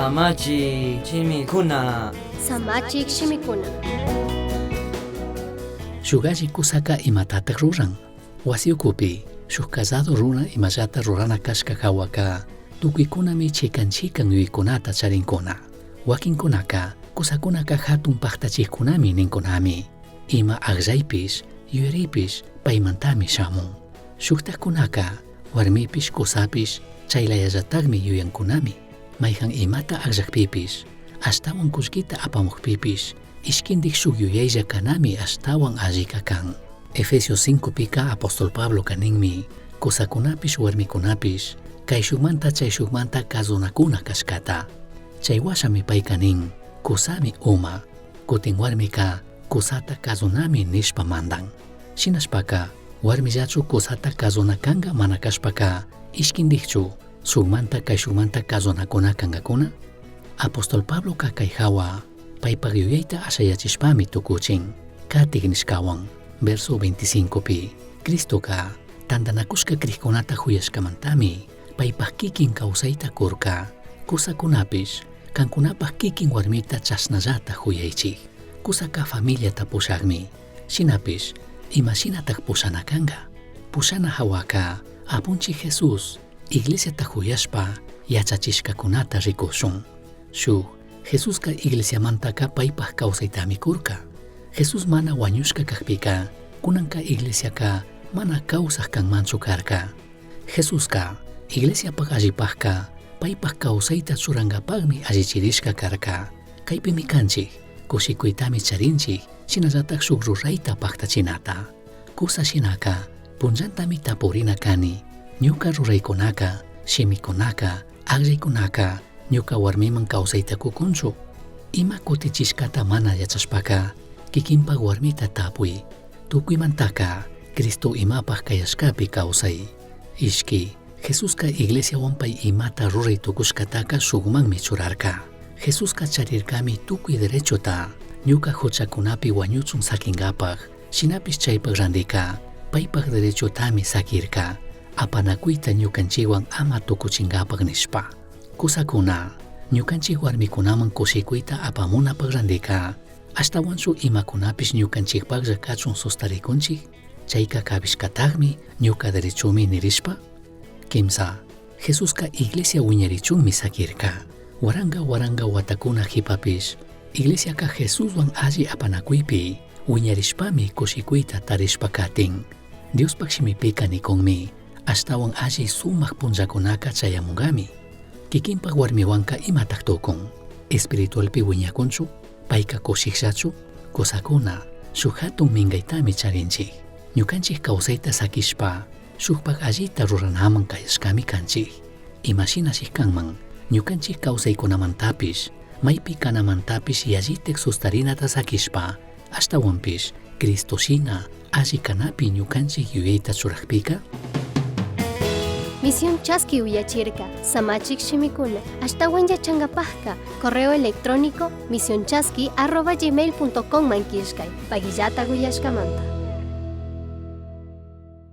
Samachik shimikuna. Samachik shimikuna. Shuk alli kusaka imatatak ruran? Wasi ukupi, shuk casado runa imallata rurana kashka hawaka, tukuykunami chikan chikan yuyaykunata charinkuna. Wakinkunaka, kusakunaka hatun paktachikkunami ninkunami. Ima akllaypish, yuyaripish paymantami shamun. Shuktakkunaka, warmipish kusapish chaylayallatakmi yuyankunami. Mayhan imata akllakpipish, ashtawan kullkita apamukpipish, ishkindik shuk yuyaylla kanami ashtawan allika kan. Efesios 5 pika apóstol Pabloka ninmi, kusakunapish warmikunapish, kayshukmanta chayshukmanta kazunakuna kashkata. Chay washami payka nin, kusami uma, kutin warmika kusata kazunami nishpa mandan. Shinashpaka, warmillachu kusata kazuna kanka mana kashpaka, ishkindikchu, shukmanta kayshukmanta kazunakuna kankakuna? Apóstol Pabloka kay hawa, paypak yuyayta ashayachishpami tukuchin. Katik nishkawan, verso 25 pi, Cristoka tantanakushka krikkunata huyashkamantami, paypak kikin kawsayta kurka. Kusakunapish, kankunapak kikin warmita chashnallata huyaychik. Kusaka familiata pushakmi. Shinapish, imashinatak pushana kanka? Pushana hawaka, Apunchik Jesús, iglesiata huyashpa yachachishkakunata rikushun. Shuk, Jesuska iglesiamantaka paypak kawsaytami kurka. Jesús mana wañushka kakpika, kunanka iglesiaka mana kawsak kanmanchu karka. Jesuska iglesiapak allipakka paypak kawsayta churankapakmi allichirishka karka. Kaypimi kanchik, kushikuytami charinchik, shinallatak shuk rurayta paktachinata. Kusa shinaka, punllantami tapurina kani, ñuka ruraykunaka, shimikunaka, akllaykunaka, ñuka warmiman kawsayta kukunchu. Ima kutichishkata mana yachashpaka, kikinpak warmita tapuy. Tukuymantaka, Cristo imapak kayashkapi kawsay. Ishki, Jesuska iglesiawan pay imata ruray tukushkataka shukmanmi churarka. Jesuska charirkami tukuy derechota, ñuka huchakunapi wañuchun sakinkapak, shinapish chaypak randika, paypak derechotami sakirka, apanakuyta ñukanchikwan ama tukuchinkapak nishpa. Kusakuna, ñukanchik warmikunaman kushikuyta apamunapak randika, ashtawanchu imakunapish ñukanchikpaklla kachun sustarikunchik, chayka kabishkatakmi ñuka derechomi nirishpa. Kimsa, Jesuska iglesia wiñarichunmi sakirka. Waranga waranga watakuna hipapish, iglesiaka Jesuswan alli apanakuypi wiñarishpami kushikuyta tarishpa katin. Diospak shimipika nikunmi, ashtawan alli sumak punllakunaka chayamunkami. Kikinpak warmiwanka imatak tukun? Espiritualpi wiñakunchu? Payka kushikllachu? Kusakuna, shuk hatun minkaytami charinchik. Ñukanchik kawsayta sakishpa, shukpak allita ruranaman kayashkami kanchik. Imashinashi kanman, ñukanchik kawsaykunamantapish, maypi kanamantapish yallitak sustarinata sakishpa, ashtawanpish Cristo shina alli kanapi ñukanchik yuyayta churakpika? Misión Chaski uyachirka, Samachik shimikuna, ashtawan yachankapajka, correo electrónico misionchaski@gmail.com man killkay, pagillata uyashkamanta.